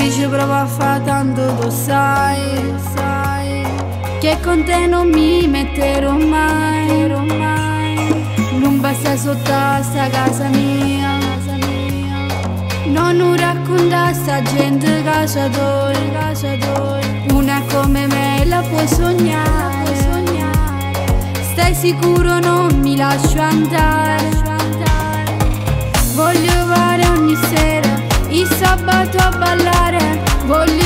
Chi ci prova a fa tanto lo sai, sai che con te non mi metterò mai, mai. Non basta sotto sta casa mia. Non racconta sta gente casa tua, casa tua. Una come me la puoi sognare, Stai sicuro non mi lascio andare. Voglio fare ogni sera il sabato a ballare. Voglio